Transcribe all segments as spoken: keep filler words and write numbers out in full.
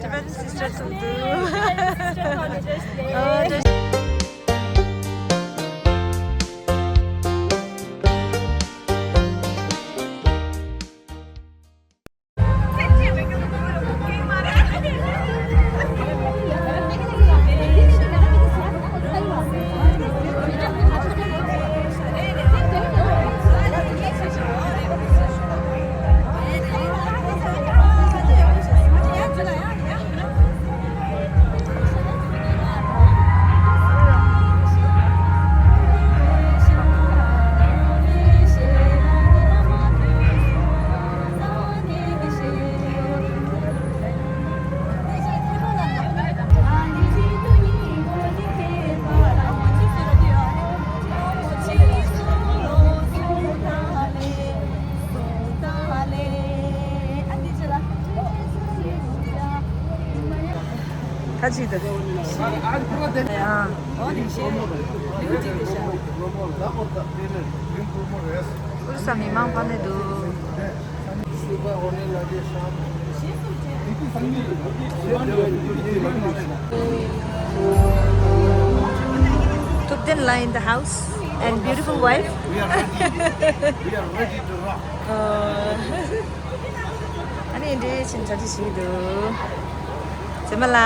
Tibetan sister ཚོགས་འདུ། ཁ་ཅིག་ཏུ། ཨ། ཨུ་རུ་ས་མི་མང་ཕ་མེད་འདུག Thupten la in the house and beautiful wife. We are ready. We are ready to rock. ཨ་ནི་འདི་ཕྱིན་ཆ་དེ་ཞིག་འདུག་ཚེ་མ་ལ།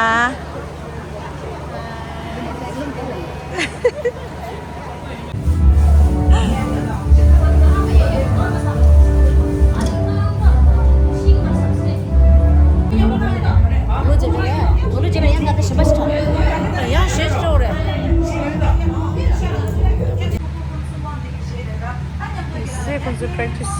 ཡང་ཞེས་སོ་རེད། སེ་ཁོང་ཚོའི་practice།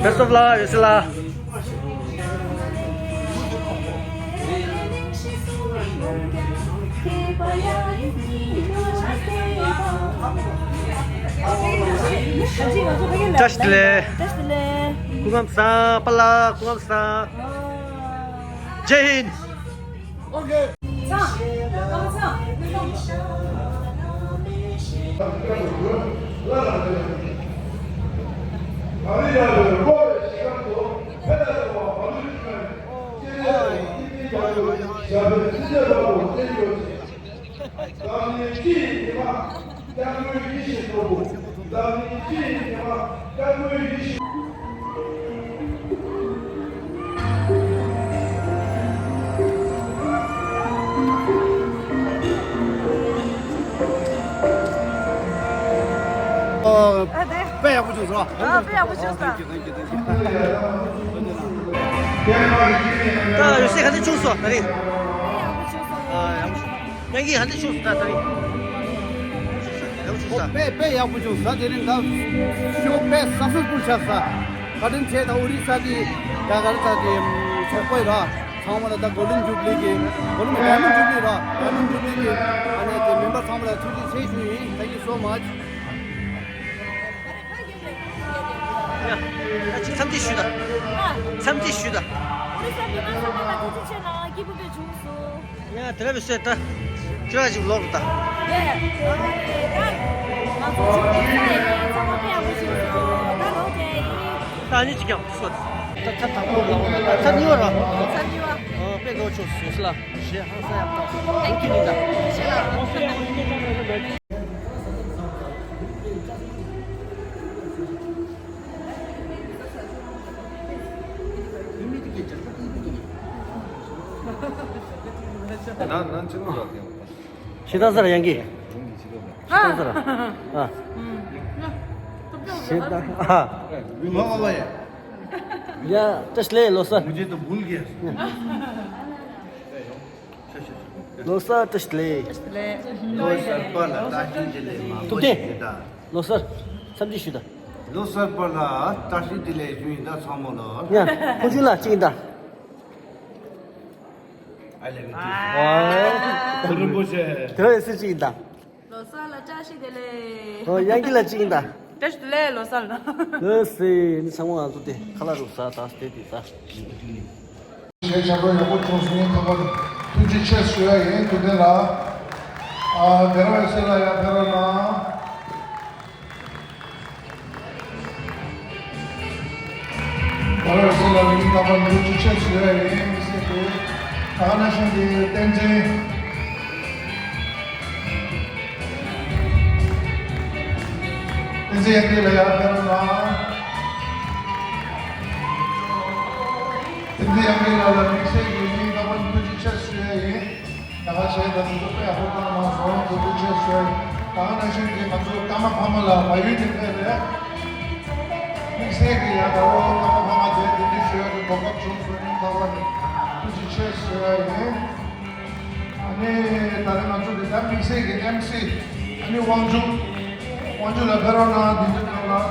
Best of luck, ཡོད་སྲིད་ལ། བཀྲ་ཤིས་བདེ་ལེགས། བཀྲ་ཤིས་བདེ་ལེགས། སྐུ་ཁམས་བཟང་། པཱ་ལགས་སྐུ་ཁམས་བཟང་། ཇེ་ཧིན། ཨ། དཔེ་ཡག་པོ་བྱུང་སོང་། ཨ། དཔེ་ཡག་པོ་བྱུང་སོང་། ད་ཡོད་སྲིད་ག་ཚོད་བྱུང་སོང་ད་རེས། ཨ། ཡག་པོ་བྱུང་སོང་། ཡང་གི་ཧ་ལས་ཤོག་ད་ད་རེས། ཡག་པོ་བྱུང་ས། དཔེ་དཔེ་ཡག་པོ་བྱུང་ས། དེ་རིང་ད་ཤོ་དཔེ་successful་ཆགས་ས། བཀའ་དྲིན་ཆེ། ད་ཨོ་རི་ས་དེ་ད་ག་རེ་ད་དེ་ཚོགས་པ་ཡིན་ར། ཚང་མ་ལ་ད་Golden Jubilee་གི་Golden Diamond Jubilee་ར། Diamond Jubilee་གི་ཨ་ནི་དེ་མེམ་བར་ཚང་མ་ལ་ཐུགས་རྗེ་ཆེ་ཞུ་ཡིན། Thank you so much། ཡ། ད་ཅིག་འཚམས་འདྲི་ཞུ་ད། ཨ། འཚམས་འདྲི་ཞུ་ད། ཨོ་རི་ས་མི་མང་ཚང་མ་ལ་ཐུགས་རྗེ་ཆེ་གནང་། སྐྱིད་པོ་དཔེ་བྱུང་སོང་། ཡ། དེ་ལ་བི་སེ་ད། ཁྱོད་ར་ཅིག་ལོག་རུ་ད། ཡ། ཨ་ནི་ད་ང་ཚོ་ཆུང་དུས་ས་ཡིན་ནས་ཚང་མ་དཔེ་ཡག་པོ་བྱུང་སོང་། ད་ལོག་བྱས་ཡིན། ད་ཨ་ནི་ཅིག་ཀྱང་སོ། ད་ཚ་དང་པོ་ལ་ད་ཚ་གཉིས་པ་ར། ཚ་གཉིས་པ། ཨ། དཔེ་ལོག་ཆོག་སོང་ལ། ཞེས་ཧང་སང་ཡག་ད། Thank you། ད་ཞེས་ལ། ཤེས་ཐང་ས་ར་ཡང་གི། ཤེས་ཐང་ས་ར། ཨ། ཤེས་ཐང་། ཨ། ཡ། བཀྲ་ཤིས་བདེ་ལེགས་ལོ་གསར། ལོ་གསར་བཀྲ་ཤིས་བདེ་ལེགས། ལོ་གསར་པ་ལ་བཀྲ་ཤིས་བདེ་ལེགས་མང་པོ་ཐུབ་བསྟན་ཞུ་ད། ལོ་གསར་འཚམས་འདྲི་ཞུ་ད། ལོ་གསར་པ་ལ་བཀྲ་ཤིས་བདེ་ལེགས་ཞུ་ཡིན་ད་ཚང་མ་ལ། ཡ། ཁོང་ཆུང་ལ་གཅིག་ཡིན་ད། ཨ་ལེ། ཨ། རིན་པོ་ཆེ། དེ་རེད་སུ་གཅིག་ཡིན་ད། ལོ་གསར་ལ་བཀྲ་ཤིས་བདེ་ལེགས། ཨོ་ཡང་གི་ལ་ཅིག་ཡིན་ད། བཀྲ་ཤིས་བདེ་ལེགས་ལོ་གསར་ལ། ལོས་སེ་ནི་ཚང་མ་ང་ཚོ་དེ་ཁ་ལག་རུ་ཟ་ད་སྟེ་དེ་ད། ཞེས་བྱ་སྒོ་ཡག་པོ་བྱུང་སོང་ཡིན་ཐོག་པར་ཐུགས་རྗེ་ཆེ་ཞུ་ཡ་ཡིན། དེ་འདྲ་ལ་ཨ་བེ་ར་བའི་སེ་ལ་ཡ་ཕེ་རོ་ན། ད་རེས་སུ་ལ་མི་རྟག་པར་འགྲོ་རྒྱུ་ཆེད་ཞུ་ཡ་ཡིན་མི་སྲིད་དེ། ད་ག་ནང་བཞིན་གྱི་བསྟན་འཛིན། བསྟན་འཛིན་དབྱངས་སྐྱིད་ལ་ཡར་ཕེབས་རོགས་གནང་། བསྟན་འཛིན་དབྱངས་སྐྱིད་ལགས་ལ་དམིགས་བསལ་གྱི་མི་རྟག་པར་འགྲོ་རྒྱུ་ཆེད་ཞུ་ཡ་ཡིན། ད་ག་བྱས་ད་དུང་དཔེ་ཡག་པོ་བཏང་གནང་སོང་། ཐུགས་རྗེ་ཆེ་ཞུ། ད་ག་ནང་བཞིན་གྱི་ང་ཚོ་ཀརྨ་ཕ་མ་ལ་བལ་ཡུལ་ནས་ཕེབས་པའི་དམིགས་བསལ་གྱི་ཡ་ད་རོགས་ཀརྨ་ཕ་མ་དེ་གདན་འདྲེན་ཞུ་ཡ་གི་གོ་སྐབས་བྱུང་སོང་ཡིན། ད་ག་ནས་ཐུགས་རྗེ་ཆེ་ཞུ་ཡ་ཡིན། ཨ་ནི་ད་རེས་ང་ཚོ་གི་ད་དམིགས་བསལ་གྱི་ཨེམ་སི་ཨ་ནི་དབང་ཕྱུག་དབང་ཕྱུག་ལ་ཕེབས་རོགས་གནང་། དེ་འདྲ་གནང་ལ།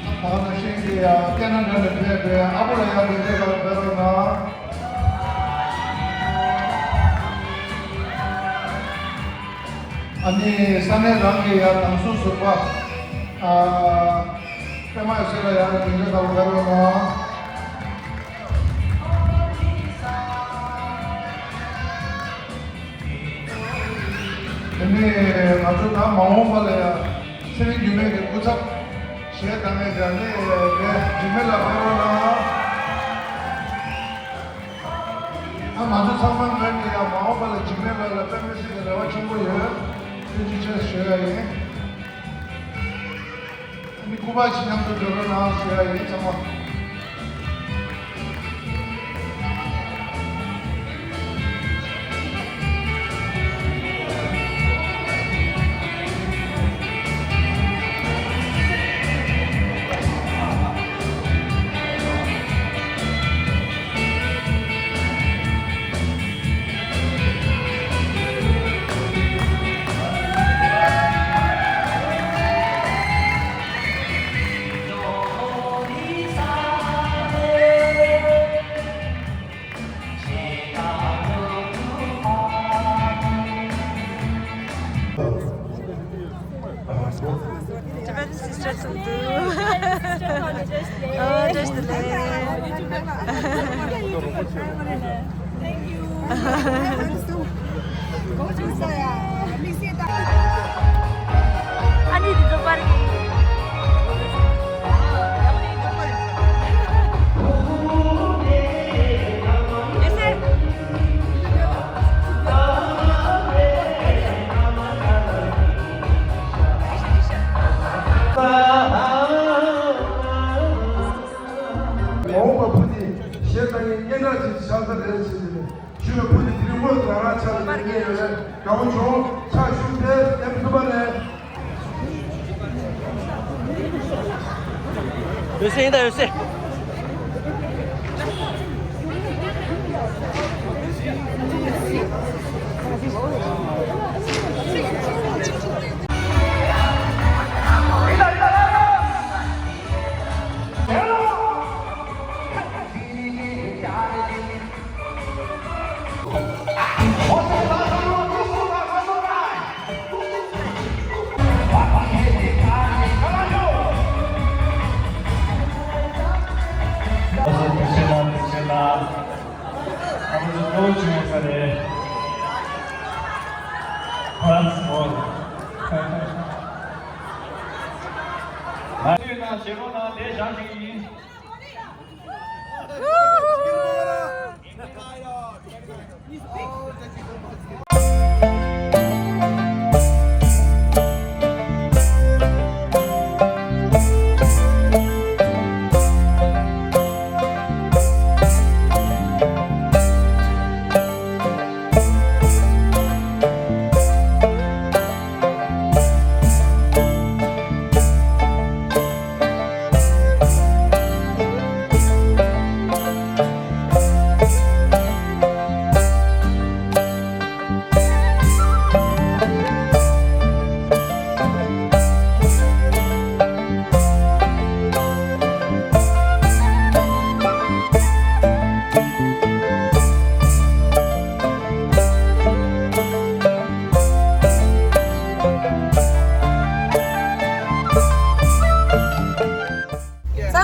ད་ནང་བཞིན་གྱི་ཡང་ཀེ་ན་ཌ་ནས་ཕེབས་པའི་ཨ་ཕོ་ལ་ཡང་དེ་འདྲའི་ཁར་ཕེབས་རོགས་གནང་། ཨ་ནི་ས་གནས་རང་གི་ཡང་དང་སུ་ཟུར་པ་ཨ་པད་མ་ཡོད་ཚད་ལ་ཡང་དེ་འདྲའི་ཁར་ཕེབས་རོགས་གནང་། དེ་ནས་ང་ཚོ་ད་མ་འོངས་པ་ལ་ཡང་ཚེ་རིང་འགྱུར་མེད་ཀྱི་སྐུ་ཚབ་གཞས་བཏང་མཁན་དེ་ནས་རེད། འཇིགས་མེད་ལགས་ཕེབས་རོགས་གནང་། ད་ང་ཚོ་ཚང་མ་ངོས་ནས་ཡང་མ་འོངས་པ་ལ་འཇིགས་མེད་ལགས་ལ་དཔེ་མི་སྲིད་ཀྱི་རེ་བ་ཆེན་པོ་ཡོད། ཐུགས་རྗེ་ཆེ་ཞུ་ཡ་ཡིན། ཨ་ནི་སྐུ་པར་ཞིག་མཉམ་དུ་སྒྲོལ་རོགས་གནང་ཞུ་ཡ་ཡིན་ཚང་མ། Tibetan sister ཚོ་འདུག་ཨོ་བཀྲ་ཤིས་བདེ་ལེགས། Thank you. ཨ་ནི་འདི་ཚོ་པར་གྱི། མ་འོངས་པ་བུ་དེ་གཞས་བཏང་མཁན་སྙན་གྲགས་ཅན་ཞིག་ཆགས་ས་རེད་ཟེར་ནས་ཞུས་པའི་བུ་དེ་དེ་རིང་སྔོན་དུ་རང་རང་ཕྱག་ལ་ཉན་མཁན་ཡོད་རེད། དགའ་པོ་བྱུང་། ཕྱག་ཞུ་འཕེལ་ལྡན་ཐུབ་པ་ལས། འོད་ཟེར་ཡིན་ད་འོད་ཟེར།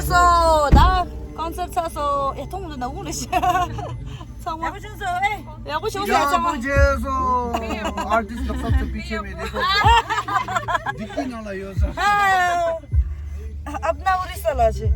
སོ་ད་ཀོན་སར་ཚར་སོང་། ཨེ་མཐོང་འདུག་ན་འུ་ལ་ཤི། ཚང་མ་ཡག་པོ་བྱུང་སོང་། ཨེ་ཡག་པོ་བྱུང་སོང་། ཡག་པོ་ཚང་མ་བྱས་སོང་། ཨར་ཏིསི་ལག་ས་ཚོ་པི་ཆེ་མེད་དེ་ཁོ་འདི་ཀི་ནང་ལ་ཡོད་ས། ཨ་ཨབ་ན་ཨོ་རི་ས་ལ་ཆེ།